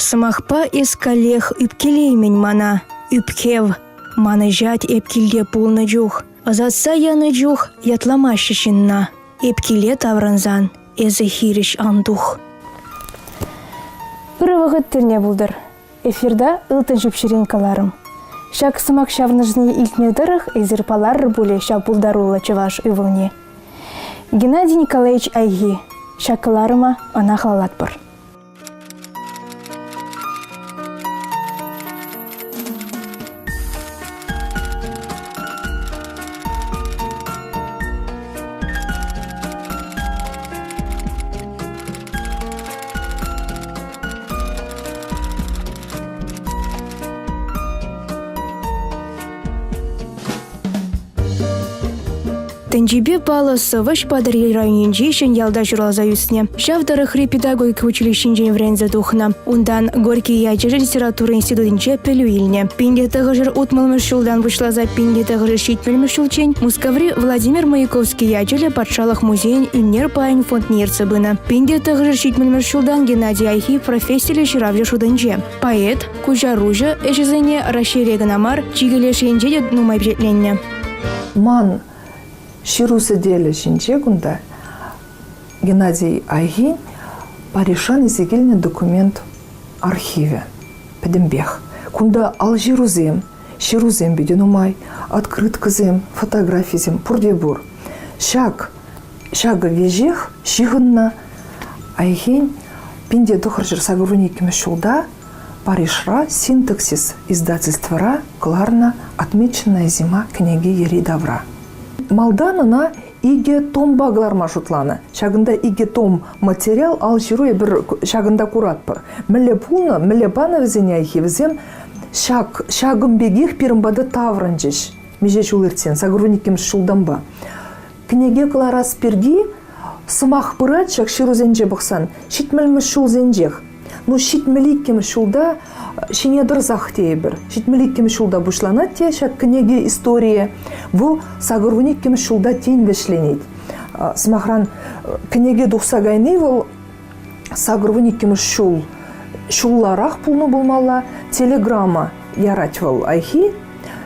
Сӑмахпа эс каллех ӳпкелеймӗн мана, ӳпкев. Манӑҫать эп килте пулнӑ чух, ӑсатса янӑ чух ятламаҫҫӗ ҫынна. Эп киле таврӑнсан эсӗ хирӗҫ ан тух. Ырӑ вӑхӑт тӗлне пултӑр. Эфирта ылтӑн ҫӳпҫерен кӑларӑм. Ҫак сӑмах ҫаврӑнӑшне илтнӗ тӑрӑх эсир паларрӑр пулӗ ҫав пултаруллӑ чӑваш ывӑлне. Геннадий Николаевич Айхи ҫак кӑларӑма ӑна халаллатпӑр. Тӗнчипе паллӑ сӑвӑҫ Патӑрьел районӗнчи Ҫӗньялта ҫуралса ӳснӗ. Ҫав тӑрӑхри педагогика училищинчен вӗренсе тухнӑ. Унтан Горький ячӗллӗ литература институтӗнче пӗлӳ илнӗ. 1960 ҫултан пуҫласа 1970 ҫулччен Мускаври Владимир Маяковский ячӗллӗ патшалӑх музейӗн ӳнер пайӗн фондне ертсе пынӑ. 1970 ҫултан Геннадий Айхи профессиллӗ ҫыравҫӑ шутӗнче. Поэт, куҫаруҫӑ ӗҫӗсене Раҫҫейре кӑна мар, чикӗ леш енче те нумай пичетленнӗ. Ман ҫыру сӗтелӗ ҫинче кунта Геннадий Айхин Парижран илсе килнӗ документ архивӗ пӗтӗмпех. Кунта ал ҫырусем, ҫырусем питӗ нумай, открыткӑсем, фотографисем пурте пур. Ҫак ҫакӑ веҫех ҫыхӑннӑ Айхин 1982 ҫулта Парижра «Синтаксис» издательствӑра кӑларнӑ «Отмеченная зима» кӗнеке йӗри-тавра. Малтан ӑна икӗ томпа кӑларма шутланӑ. Ҫакӑнта икӗ том материал ал ҫыру эпир ҫакӑнта куратпӑр. Мӗнле пулнӑ, мӗнле панӑ вӗсене Айхи, вӗсем ҫак ҫакӑн пекех пирӗн пата таврӑнчӗҫ. Миҫе ҫул иртсен, 82-мӗш ҫултанпа. Кӗнеке кӑларас пирки сӑмах пырать ҫак ҫырусенче пӑхсан ҫитмӗлмӗш ҫулсенчех. Ну, 72-мӗш ҫулта ҫине тӑрсах тейӗпӗр. 72-мӗш ҫулта пуҫланать те ҫак кӗнеке историйӗ. Вӑл 82-мӗш ҫулта тин вӗҫленет. Сӑмахран, кӗнеке тухса кайни вӑл 82-мӗш ҫул ҫулларах пулнӑ пулмалла. Телеграмма ярать вӑл Айхи.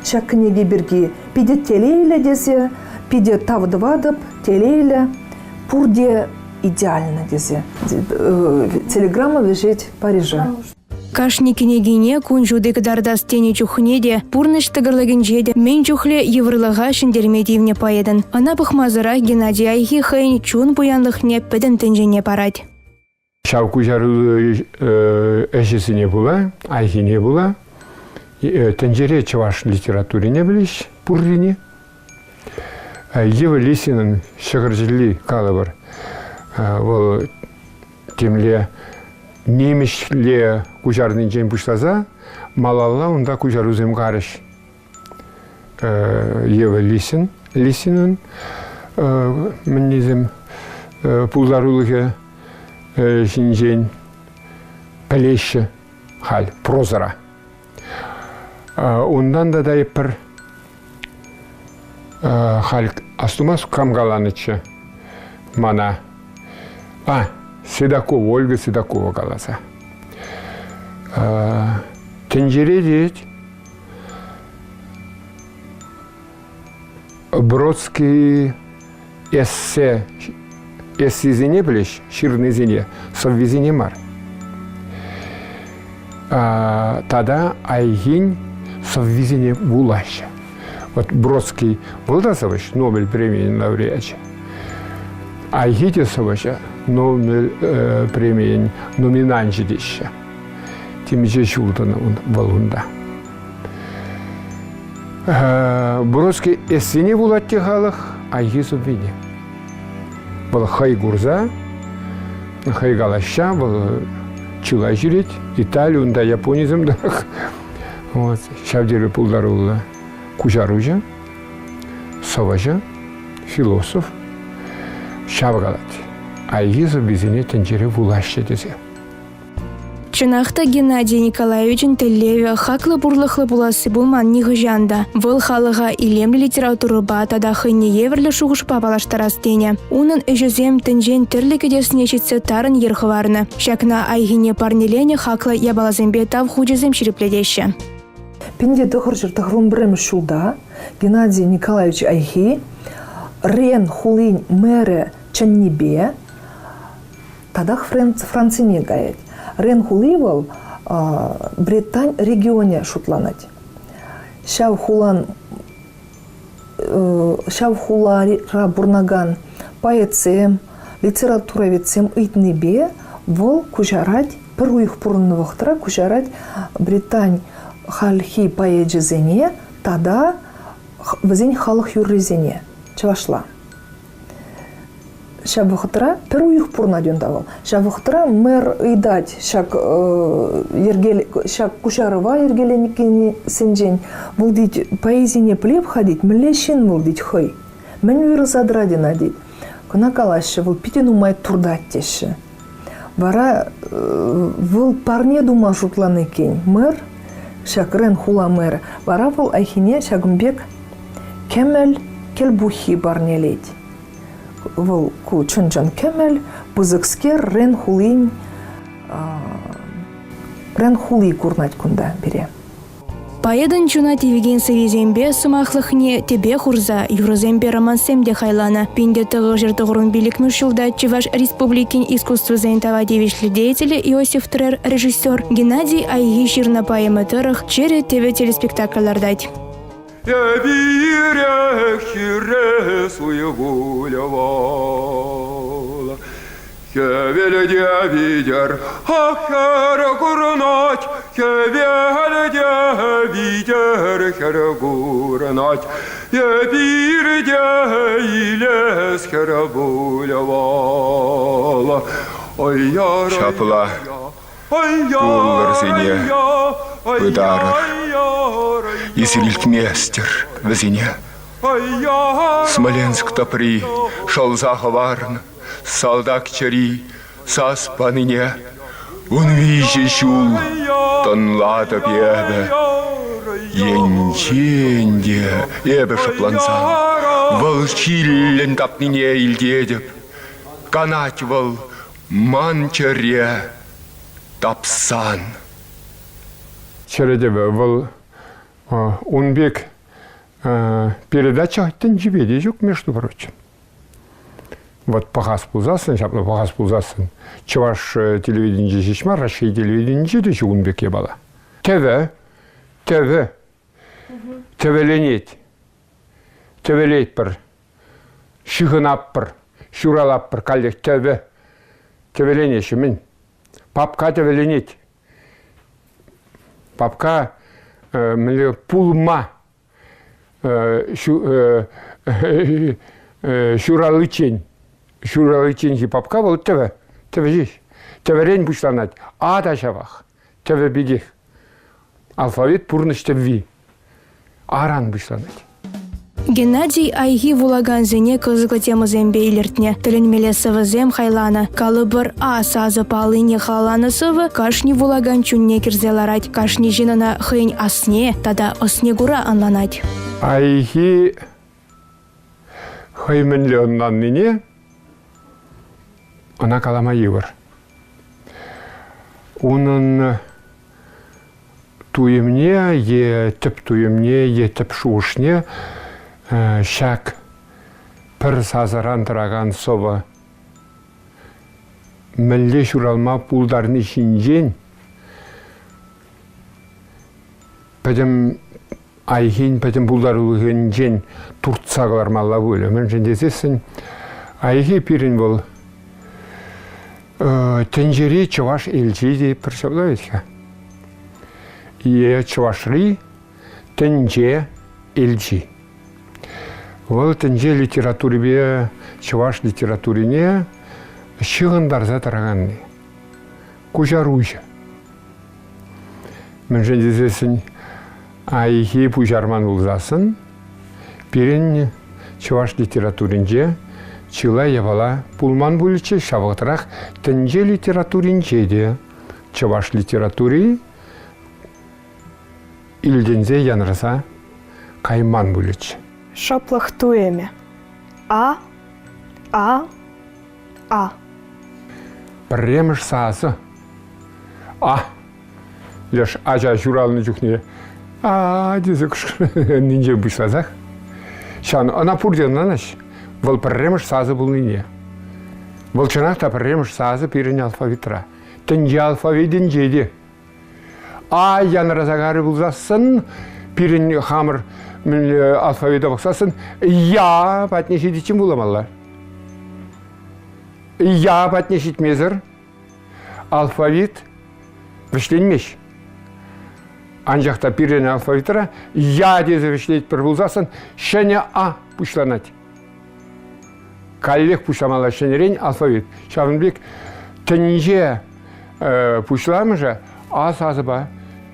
Ҫак кӗнеке пирки питӗ телейлӗ тесе, питӗ тав тӑватӑп, телейлӗ, пурте идеально тесе. Телеграмма вӗҫет Парижа. Кашни кӗнекине кун ҫути кӑтартас тенӗ чухне те, пурнӑҫ тӑкӑрлӑкӗнче те мӗн чухлӗ йывӑрлӑха ҫӗнтерме тивнӗ поэтӑн. Ӑна пӑхмасӑрах Геннадий Айхи хӑйӗн чун пуянлӑхне пӗтӗм тӗнчене парать. Ҫав куҫару ӗҫӗсене пула, Айхине пула тӗнчере чӑваш литературине пӗлӗҫ пуррине. Ева Лисинӑн ҫӑкӑр чӗлли калӑпӑр. Вӑл темле нимӗҫле куҫарнинчен пуҫласа малалла унта куҫарусем карӗҫ. Ева Лисин, Лисинӑн мӗннисем пултарулӑхӗ ҫинчен пӗлеҫҫӗ халь прозӑра. Унтан тата пӗр халь астумас кам каланӑччӗ мана. А, Седокова, Ольга Седокова каласа. Тӗнчере тет Бродский эссе эссисене пӗлеҫ, ҫырнисене, сӑввисене мар. Тата Айхин сӑввисене вулаҫҫӗ. Вот Бродский вӑл та сӑвӑҫ, Нобель премийӗн лауреачӗ. Айхи те сӑвӑҫӑ, Нобель премийӗн номинанчӗ теҫҫӗ. Темиҫе ҫул тӑнӑ вӑл унта. Бродский эссене вулать те халӑх, Айхи сӑввине. Вӑл хӑй курса, хӑй калаҫса, вӑл чылай ҫӳрет. Итали, унта Японисем тӑрӑх. Вот, ҫав тери пултаруллӑ куҫаруҫӑ, сӑвӑҫӑ, философ. Ҫав калать. Айхи сӑввисене тӗнчере вулаҫҫӗ тесе. Чӑнах та Геннадий Николаевичӑн тӗллевӗ хаклӑ пурлӑхлӑ пуласси пулман нихӑҫан та. Вӑл халӑха илемлӗ литературӑпа тата хӑйне евӗрлӗ шухӑшпа паллаштарас тенӗ. Унӑн ӗҫӗсем тӗнчен тӗрлӗ кӗтесне ҫитсе тарӑн йӗр хӑварнӑ. Ҫакна Айхине парнеленӗ хаклӑ япаласемпе тав хучӗсем ҫирӗплетеҫҫӗ. 1991 ҫулта Геннадий Николаевич Айхи Рен хулин мэрӗ чӗннипе татах Францине каять. Рен хули вӑл Британь регионӗ шутланать. Ҫав хулан ҫав хулара пурӑнакан поэтсем, литературоведсем ыйтнипе вӑл куҫарать, пӗр уйӑх пурӑннӑ вӑхӑтра куҫарать Британь хальхи поэчӗсене тата вӗсен халӑх юррисене чӑвашла. Ҫав вӑхӑтра пӗр уйӑх пурӑнать унта вӑл. Ҫав вӑхӑтра мэр ыйтать ҫак йӗркел ҫак куҫарӑва йӗркеленекенсенчен вӑл тет поэзине пӗлеп-ха тет, мӗнле ҫын вӑл тет хӑй. Мӗн уйрӑлса тӑрать ӑна тет. Кӑна калаҫҫӗ, вӑл питӗ нумай туртать теҫҫӗ. Вара вӑл парне тума шутланӑ иккен мэр, ҫак Рен хула мэрӗ. Вара вӑл Айхине ҫакӑн пек кӗмӗл кӗлпуххи парнелет. Вӑл ку чӑн-чӑн кӗмӗл, пысӑкскер Рен хулин Рен хули курнать кунта пире. Поэтӑн чуна тивекен сӑввисемпе сӑмахлӑхне тӗпе хурса юрӑсемпе романссем те хайланӑ. 1995 ҫулта Чӑваш Республикин искусствӑсен тава тивӗҫлӗ деятелӗ Иосиф Трер режиссер Геннадий Айхи ҫырнӑ поэма тӑрӑх «Чӗрӗ тӗвӗ» телеспектакль лартать. Эпирех ҫӳре суйгулявал. Хӗвел те витӗр, ах, хӗр курӑнать, хӗвел те витӗр хӗр курӑнать. Эпир те илес хӗр пулявал. Ҫапла Куллӑрсене пытарӑр, эсир илтместӗр вӗсене. Смоленск тӑпри шӑлса хӑварнӑ салтак чӗри сас панине 13 ҫул тӑнлатӑп эпӗ. Енчен те эпӗ шӑплансан вӑл ҫиллӗн тапнине илтетӗп. Канать вӑл Ман чӗре тапсан. Чӗре те вӑл ун пек передача тӗнчипе те ҫук, между прочим. Вот пӑхас пулсассӑн, ҫапла пӑхас пулсассӑн, чӑваш телевиденинче ҫеҫ мар, Раҫҫей телевиденинче те ҫук ун пек япала. Тӗвӗ, тӗвӗ, тӗвӗленет, тӗвӗлетпӗр. Ҫыхӑнатпӑр, ҫуралатпӑр, каллех тӗвӗ тӗвӗленеҫҫӗ-мӗн. Папка тӗвӗленет. Папка мӗнле пулма ҫураличчен ҫураличченхи папка вӑл тӗвӗ, тӗвӗ ҫеҫ. Тӗвӗрен пуҫланать. А та ҫавах. Тӗвӗ пекех. Алфавит пурнӑҫ тӗвви. Аран пуҫланать. Геннадий Айхи вулакансене кӑсӑклӑ темӑсемпе илӗртнӗ. Тӗлӗнмелле сӑвӑсем хайланӑ. Калӑпӑр, А сасӑ паллине халалланӑ сӑвӑ кашни вулакан чунне кӗрсе ларать. Кашни ҫын ӑна хӑйӗн асне тата ӑсне кура ӑнланать. Айхи хӑй мӗнле ӑнланнине ӑна калама йывӑр. Унӑн туйӑмне е тӗп туйӑмне е тӗп шухӑшне ҫак пӗр сасӑран тӑракан сӑвӑ мӗнле ҫуралма пултарни ҫинчен пӗтӗм Айхин пӗтӗм пултарулӑхӗнчен туртса кӑлармалла пулӗ. Мӗншӗн тесессӗн Айхи пирӗн вӑл тӗнчери чӑваш элчи те пӗр ҫапла вӗт-ха. Е чӑвашри тӗнче элчи. Вӑл тӗнче литературипе чӑваш литературине ҫыхӑнтарса тӑраканни. Куҫаруҫӑ. Мӗншӗн тесессӗн Айхи пуҫарман пулсассӑн пирӗн чӑваш литературинче чылай япала пулман пулӗччӗ, ҫав вӑхӑтрах тӗнче литературинче те. чӑваш литератури илтӗнсе янраса кайман пулӗччӗ. Шӑплӑх туйӑмӗ. А, А, А. Пӗрремӗш сасӑ. А. Леш ача ҫуралнӑ чухне а тесе кӑшкӑрнинчен пуҫласах ҫавна ӑна пурте ӑнланаҫ. Вӑл пӗрремӗш сасӑ пулнине. Вӑл чӑнах та пӗрремӗш сасӑ пирӗн алфавитра. Тӗнче алфавитӗнче те. А янраса карӗ пулсассӑн пирӗн хамӑр мӗнле алфавита пӑхсассӑн Я патне ҫитиччен вуламалла. Я патне ҫитмесӗр алфавит вӗҫленмест. Анчах та пирӗн алфавитра Я тесе вӗҫлетпӗр пулсассӑн ҫӗнӗ А пуҫланать. Каллех пуҫламалла ҫӗнӗрен алфавит. Ҫавӑн пек тӗнче пуҫламӑшӗ А сасӑпа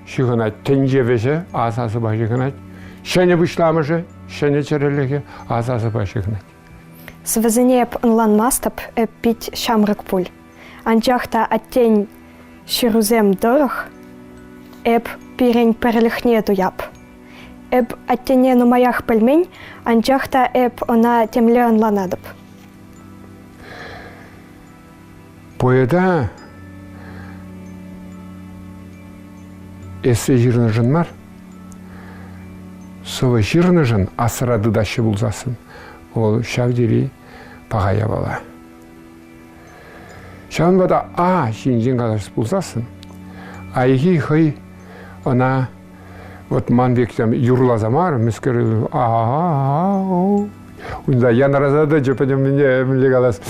ҫыхӑнать. Тӗнче вӗҫӗ А сасӑпа ҫыхӑнать. Ҫӗнӗ пуҫламӑшӗ, ҫӗнӗ чӗрӗлӗхӗ А сасӑпа ҫыхӑнать. Сӑвӑсене эп ӑнланмастӑп, эп пит ҫамрӑк пуль. Анчах та аттен ҫырусем тӑрӑх эп пирӗн пӗрлӗхне туяп. Эп аттене нумаях пӗлмен, анчах та эп ӑна темле ӑнланатӑп. Поэта эссе ҫырнӑшӑн мар, сӑвӑ ҫырнӑшӑн асра тытаҫҫӗ пулсассӑн, вӑл ҫав тери паха япала. Ҫавӑнпа та А ҫинчен калас пулсассӑн, Айхи хӑй ӑна вот ман пек там юрласа мар, мӗскер унта янраса тӑчӗ пӗтӗм мӗнле калас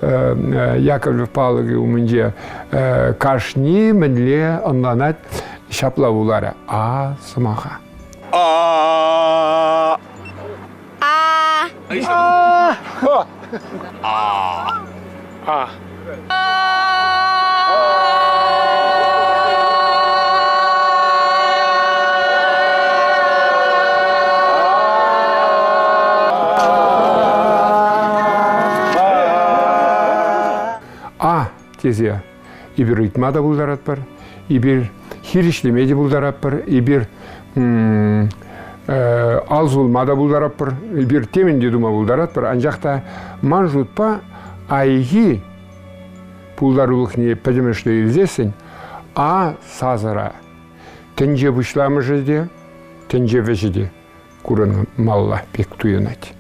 Яковлев палӑкӗ умӗнче кашни мӗнле ӑнланать ҫапла вуларӗ А сӑмаха. А. А. А. А. А. А тесе эпир ыйтма та пултаратпӑр, эпир хирӗҫлеме те пултаратпӑр, эпир ал сулма та пултаратпӑр, эпир темӗн те тума пултаратпӑр, анчах та ман шутпа Айхи пултарулӑхне пӗтӗмӗшле илсессӗн А сасӑра тӗнче пуҫламӑшӗ те, тӗнче вӗҫӗ те курӑнмалла пек туйӑнать.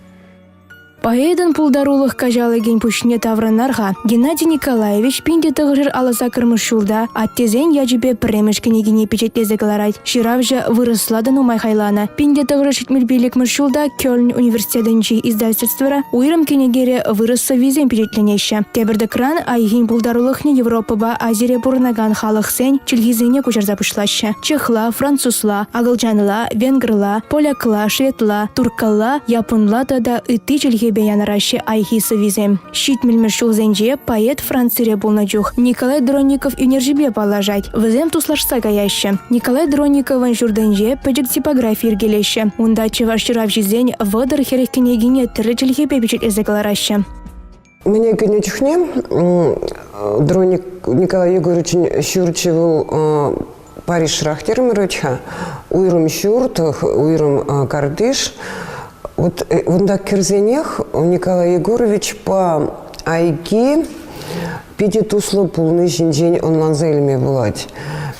Поэтӑн пултарулӑх каҫалӑкӗн пуҫне таврӑнар-ха. Геннадий Николаевич 1958 ҫулта аттесен ячӗпе пӗрремӗш кӗнекине пичетлесе кӑларать. Ҫыравҫӑ вырӑсла та нумай хайланӑ. 1975 ҫулта Кёльн университетӗнчи издательствӑра уйрӑм кӗнекере вырӑс сӑввисем пичетленеҫҫӗ. Тепӗртакран Айхин пултарулӑхне Европӑпа Азире пурӑнакан халӑхсен чӗлхисене куҫарса пуҫлаҫҫӗ. Чехла, французла, акӑлчанла, венгрла, полякла, шведла, турккалла, японла тата ытти чӗлхепе янӑраҫҫӗ Айхи сӑввисем. Ҫитмӗлмӗш ҫулсенче поэт Францире пулнӑ чух Николай Дронников ӳнерҫӗпе паллашать. Вӗсем туслашса каяҫҫӗ. Николай Дронниковӑн ҫуртӗнче пӗчӗк типографи йӗркелеҫҫӗ. Унта чӑваш ҫыравҫисен 30-40 кӗнекине тӗрлӗ чӗлхепе пичетлесе кӑлараҫҫӗ. Мӗне кӗнӗ чухне Дроник Николай Егоровичӑн ҫурчӗ вӑл Парижрах терӗмӗр вӗт-ха. Уйрӑм ҫурт, уйрӑм картиш. Вот унта кӗрсенех Николай Егоровичпа Айки питӗ туслӑ пулни ҫинчен ӑнланса илме пулать.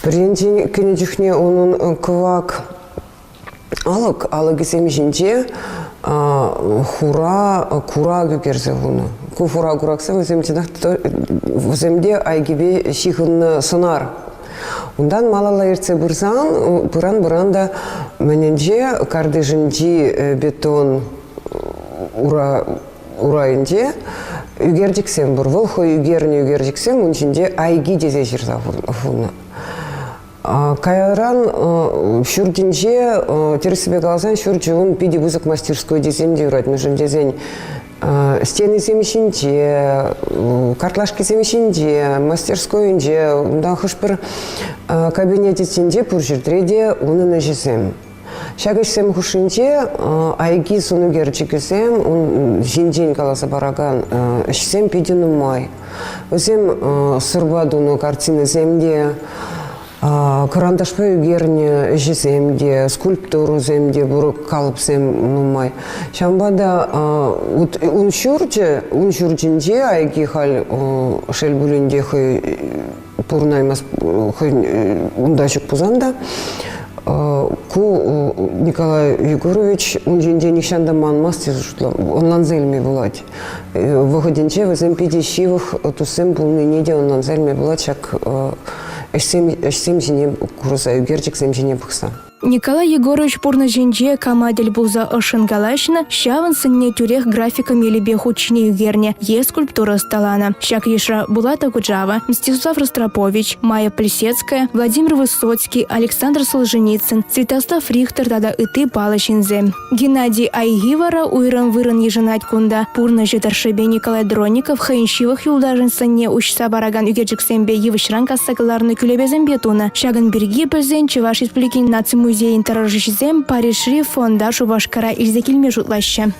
Пӗр енчен кӗнӗ чухне унӑн кӑвак алӑк алӑкӗсем ҫинче хура курак ӳкерсе хунӑ. Ку хура кураксем вӗсем чӑнах вӗсем те айкипе ҫыхӑннӑ сӑнар. Унтан малалла иртсе пырсан, пыран-пыран та мӗнӗнче картишӗнчи бетон ура урайӗнче ӳкерчӗксем пур. Вӑл хӑй ӳкернӗ ӳкерчӗксем ун ҫинче айки тесе ҫырса хунӑ. Кайран ҫуртӗнче, тӗрӗссипе каласан, ҫурчӗ ун питӗ пысӑк мастерской тесен те юрать, мӗншӗн тесен стенисем ҫинче, картлашкисем ҫинче, мастерскойӗнче, унта хӑш-пӗр кабинечӗсенче пур ҫӗртре те унӑн ӗҫӗсем. Ҫак ӗҫсем хушшинче Айги сӑнӳкерчӗкӗсем ун ҫинчен каласа паракан ӗҫсем питӗ нумай. Вӗсем сӑрпа тунӑ картинӑсем те, кӑранташпа ӳкернӗ ӗҫӗсем те, скульптурӑсем те пур, калӑпсем нумай. Ҫавӑнпа та ун ҫурчӗ, ун ҫурчӗнче Айги халь шел пулин те хӑй пурӑнаймасть, хӑй унта ҫук пулсан та, ку Николай Егорович ун ҫинчен нихҫан та манмасть тесе шутлам, ӑнланса илме пулать. Вӑхӑтӗнче вӗсем питӗ ҫывӑх туссем пулнине те ӑнланса илме пулать ҫак ӗҫсем, ӗҫсем ҫине курса, ӳкерчӗксем ҫине пӑхса. Николай Егорович пурнӑҫӗнче кама тӗл пулса ӑшшӑн калаҫнӑ, ҫавӑн сӑнне тӳрех графика мелӗпе хут ҫине ӳкернӗ е скульптура ӑсталанӑ. Ҫак йышра Булат Акуджава, Мстислав Ростропович, Майя Плесецкая, Владимир Высоцкий, Александр Солженицын, Святослав Рихтер тата ытти паллӑ ҫынсем. Геннадий Айхи вара уйрӑм вырӑн йышӑнать кунта. Пурнӑҫӗ тӑршшӗпе Николай Дронников хӑйӗн ҫывӑх юлташӗн сӑнне уҫса паракан ӳкерчӗксемпе йывӑҫран касса кӑларнӑ кӳлепесемпе тунӑ. Ҫакӑн пирки пӗлсен Чӑваш Республикин наци музейӗн тӑрӑшуҫисем Парижри фонда Шупашкара илсе килме шутлаҫҫӗ.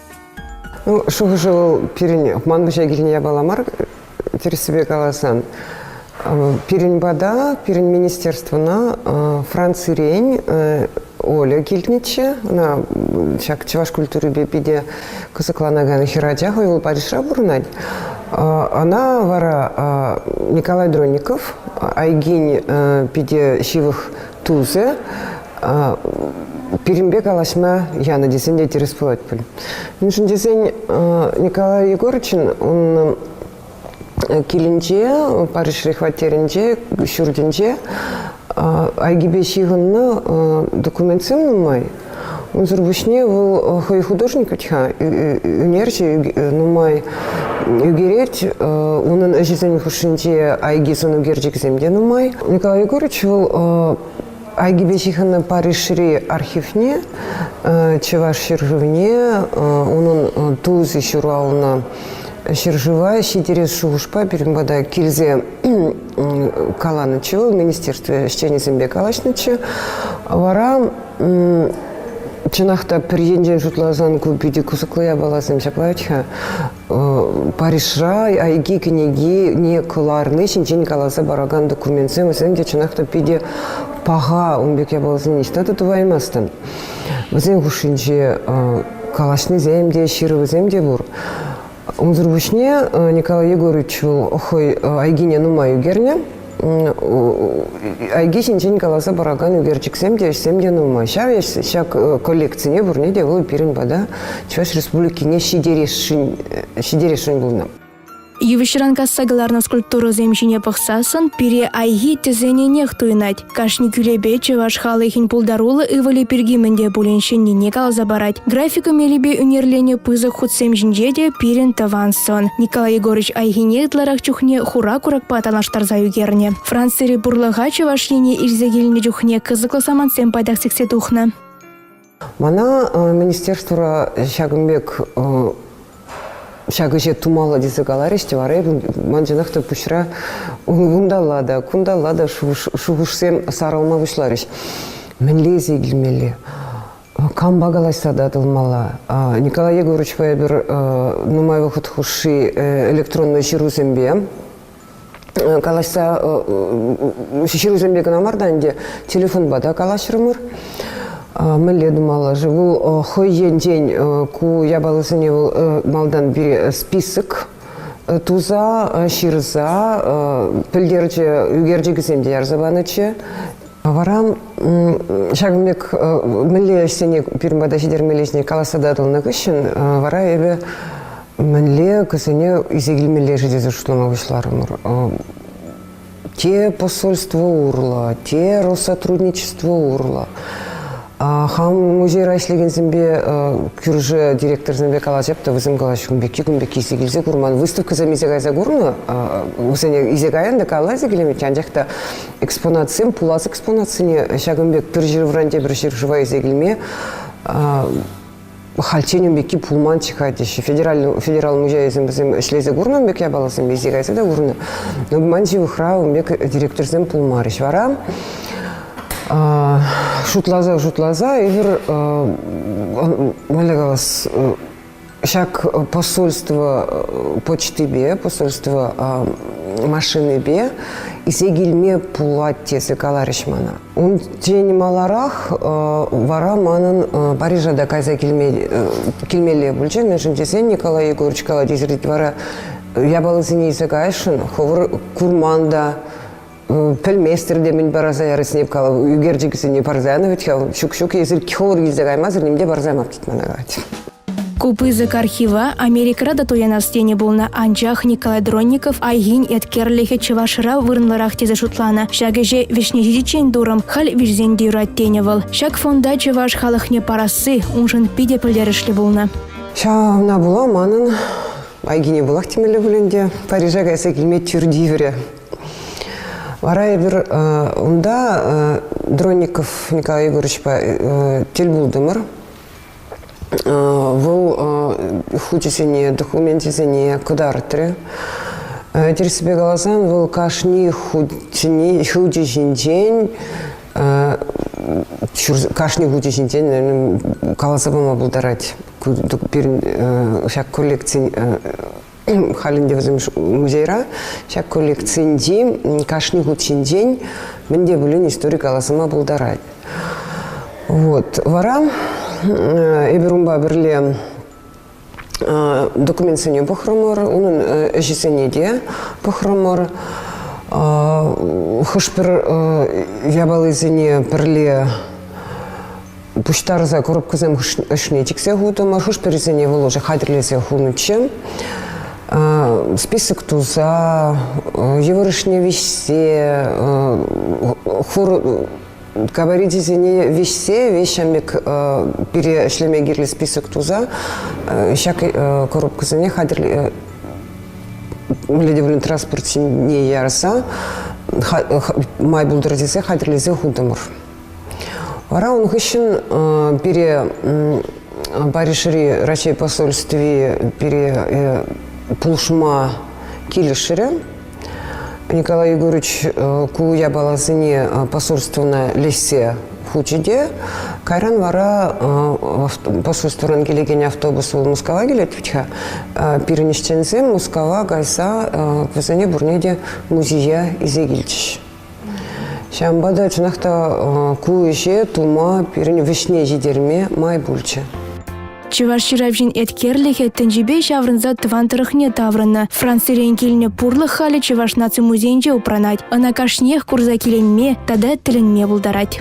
Ну, шухӑшӗ вӑл пирӗн ман пуҫа килнӗ япала мар, тӗрӗссипе каласан. Пирӗн пата, пирӗн министерствӑна Францирен Оля килнӗччӗ. Ӑна ҫак чӑваш культурипе питӗ кӑсӑкланакан хӗрача, хӑй вӑл Парижра пурӑнать. Ӑна вара Николай Дронников, Айгин питӗ ҫывӑх тусӗ, пирӗнпе калаҫма янӑ тесен те тӗрӗс пулать пуль. Мӗншӗн тесен Николай Егоровичӑн ун килӗнче, Парижри хваттерӗнче, ҫуртӗнче Айгипе ҫыхӑннӑ документсем нумай. Унсӑр пуҫне вӑл хӑй художник вӗт-ха, ӳнерҫӗ нумай ӳкерет. Унӑн ӗҫӗсен хушшинче Айги сӑн ӳкерчӗкӗсем те нумай. Николай Егорович вӑл Айгипе ҫыхӑннӑ Парижри архивне, Чӑваш ҫӗршывне, унӑн тусӗ ҫуралнӑ ҫӗршыва ҫитерес шухӑшпа пирӗн пата килсе каланӑччӗ вӑл, министерство ӗҫченӗсемпе калаҫнӑччӗ. Вара чӑнах та пӗр енчен шутласан ку питӗ кӑсӑклӑ япаласем ҫапла вӗт-ха. Парижра Айги кӗнекине кӑларни ҫинчен каласа паракан документсем вӗсем те чӑнах та питӗ паха, ун пек япаласене ниҫта та тӑваймастӑн. Вӗсен хушшинче калаҫнисем те, ҫырӑвӗсем те пур. Унсӑр пуҫне Николай Егорович вӑл хӑй Айгине нумай ӳкернӗ. Айги ҫинчен каласа паракан ӳкерчӗксем те, ӗҫсем те нумай. Ҫав ҫак коллекцине пурне те вӑл пирӗн пата Чӑваш Республикине ҫитересшӗн, ҫитересшӗн пулнӑ. Йывӑҫран касса кӑларнӑ скульптурӑсем ҫине пӑхсассӑн пире Айхи тӗсенӗнех туйӑнать. Кашни кӳлепе чӑваш халӑхӗн пултаруллӑ ывӑлӗ пирки мӗн те пулин ҫӗннине каласа парать. Графика мелӗпе ӳнерленӗ пысӑк хутсем ҫинче те пирӗн тӑван сӑн. Николай Егорович Айхине ытларах чухне хура куракпа танлаштарса ӳкернӗ. Францири пурлӑха Чӑваш Ене илсе килнӗ чухне кӑсӑклӑ самантсем пайтах сиксе тухнӑ. Мана министерствора ҫакӑн пек ҫак ӗҫе тумалла тесе каларӗҫ те вара эпӗ ман чӑнах та пуҫра унталла та, кунталла та шухӑшсем сарӑлма пуҫларӗҫ. Мӗнле илсе килмелле? Кампа калаҫса татӑлмалла? Николай Егоровичпа эпир нумай вӑхӑт хушши электронлӑ ҫырусемпе калаҫса ҫырусемпе кӑна мар та ӗнтӗ телефонпа та калаҫрӑмӑр. Мӗнле тумалла-ши? Вӑл хӑй енчен ку япаласене вӑл малтан пире список туса, ҫырса пӗлтерчӗ, ӳкерчӗкӗсем те ярса панӑччӗ. Вара ҫакӑн пек мӗнле ӗҫсене пирӗн пата ҫитермеллисене каласа татӑлнӑ хыҫҫӑн вара эпӗ мӗнле кӗсене илсе килмелле-ши тесе шутлама пуҫларӑмӑр. Те посольство урлӑ, те Россотрудничество урлӑ. Хам музейра ӗҫлекенсемпе, кӳршӗ директорсемпе калаҫап та вӗсем калаҫҫӗ, кун пекки, кун пекки илсе килсе курман. Выставкӑсем илсе кайса курнӑ, вӗсене илсе каян та калла илсе килемет, анчах та экспонатсем, пулас экспонатсене ҫакӑн пек пӗр ҫӗршывран тепӗр ҫӗршыва илсе килме хальччен ун пекки пулманччӗ-ха теҫҫӗ. Федераль, федерал музейӗсем вӗсем ӗҫлесе курнӑ ун пек япаласем, илсе кайса та курнӑ. Но ман ҫывӑхра ун пек директорсем пулмарӗҫ. Вара. Шутласа-шутласа эпир мӗнле калас, ҫак посольство почтипе, посольство машинипе илсе килме пулать тесе каларӗҫ мана. Унччен маларах вара манӑн Парижа та кайса килме, килмелле пулчӗ, мӗншӗн тесен Николай Егорович калать, эсир вара япаласене илсе каясшӑн, хӑвӑр курман та, пӗлместӗр те мӗн параса ярасне калав ӳкерчӗкӗсене парса янӑ вӗт-ха. Ҫук-ҫук, эсир хӑвӑр килсе каймасӑр ним те парса ямап тет мана калать. Ку пысӑк архива Америкӑра та туянас тенӗ пулнӑ, анчах Николай Дронников Айхин еткерлӗхӗ Чӑвашра вырӑнлӑрах тесе шутланӑ. Ҫак ӗҫе вӗҫне ҫитиччен турӑм, халь виҫсен те юрать тенӗ вӑл. Ҫак фонда чӑваш халӑхне парасси уншӑн питӗ пӗлтерӗшлӗ пулнӑ. Ҫавна пула манӑн Айгине пулах темелле пуль ӗнтӗ, Парижа кайса килме тӳр тиврӗ. Вара эпир унта Дронников Николай Егоровичпа тӗл пултӑмӑр. Вӑл хучӗсене, докуменчӗсене кӑтартрӗ. Тӗрӗссипе каласан, вӑл кашни хутне, хучӗ ҫинчен кашни хучӗ ҫинчен каласа пама пултарать. Пирӗн ҫак коллекцин халь ӗнтӗ вӗсем музейра ҫак коллекцинчи кашни хут ҫинчен мӗн те пулин истори каласа пултарать. Вот. Вара эпир унпа пӗрле документсене пӑхрӑмӑр, унӑн ӗҫӗсене те пӑхрӑмӑр. Хӑш-пӗр япалисене пӗрле пуҫтарса коробкӑсем ӑшне чиксе хутӑмӑр, хӑш-пӗрисене вӑл уже хатӗрлесе хунӑччӗ. Список туса, йывӑрӑшне виҫсе, хур габаричӗсене виҫсе, веҫ пек пире ӗҫлеме кирлӗ список туса ҫак коробкӑсене хатӗр мӗнле те пулин транспорт ҫине ярса май пултӑр тесе хатӗрлесе хутӑмӑр. Вара ун хыҫҫӑн пире Парижри Раҫҫей посольстви пире пулӑшма килӗшрӗ. Николай Егорович ку япаласене посольствӑна леҫсе хучӗ те кайран вара посольствӑран килекен автобус вӑл Мускава килет вӗт-ха. Пирӗн ӗҫченсем Мускава кайса вӗсене пурне те музее илсе килчӗҫ. Ҫавӑнпа та чӑнах та ку ӗҫе тума пирӗн вӗҫне ҫитерме май пулчӗ. Чӑваш ҫыравҫин еткерлӗхӗ тӗнчипе ҫаврӑнса тӑван тӑрӑхне таврӑннӑ. Францирен килнӗ пурлӑх халӗ Чӑваш наци музейӗнче упранать. Ӑна кашниех курса киленме тата тӗлӗнме пултарать.